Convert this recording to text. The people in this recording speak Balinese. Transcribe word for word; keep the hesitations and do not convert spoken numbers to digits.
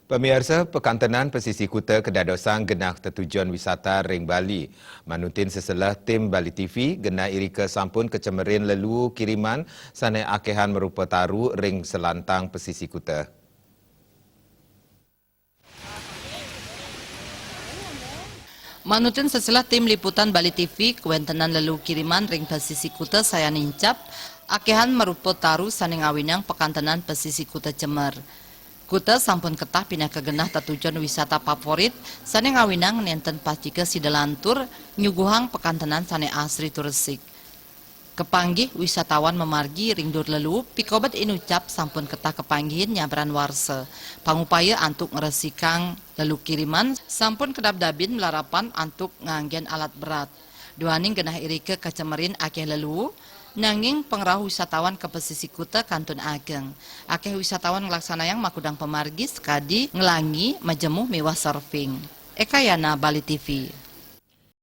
Pamiarsa, pakantenan pasisi kuta kadadosang genah tetujon wisata ring Bali. Manutin seselah tim Bali T V, genah irika sampun kacemerin leluu kiriman sane akehan marupa taru ring selantang pasisi kuta. Manutin seselah tim liputan Bali T V, kawentenan leluu kiriman ring pasisi kuta sayan nincap, akehan marupa taru sane ngawinang pakantenan pasisi kuta cemer. Kuta sampun ketah pinaka genah tetujon wisata favorit sane ngawinang nenten pastika sida lantur nyuguhang pakantenan sane asri tur resik. Kapanggih wisatawan mamargi ring dur leluu, pikobet inucap sampun ketah kapanggihin nyabran warsa. Pangupaya antuk ngresikang leluu kiriman sampun kadabdabin malarapan antuk nganggen alat berat. Duaning genah irika kacemerin akeh leluu, nanging pangrauh wisatawan ka pasisi kuta kantun ageng. Akeh wisatawan nglaksanayang makudang pamargi sakadi nglangi, majemu miwah surfing. Ekayana, Bali T V.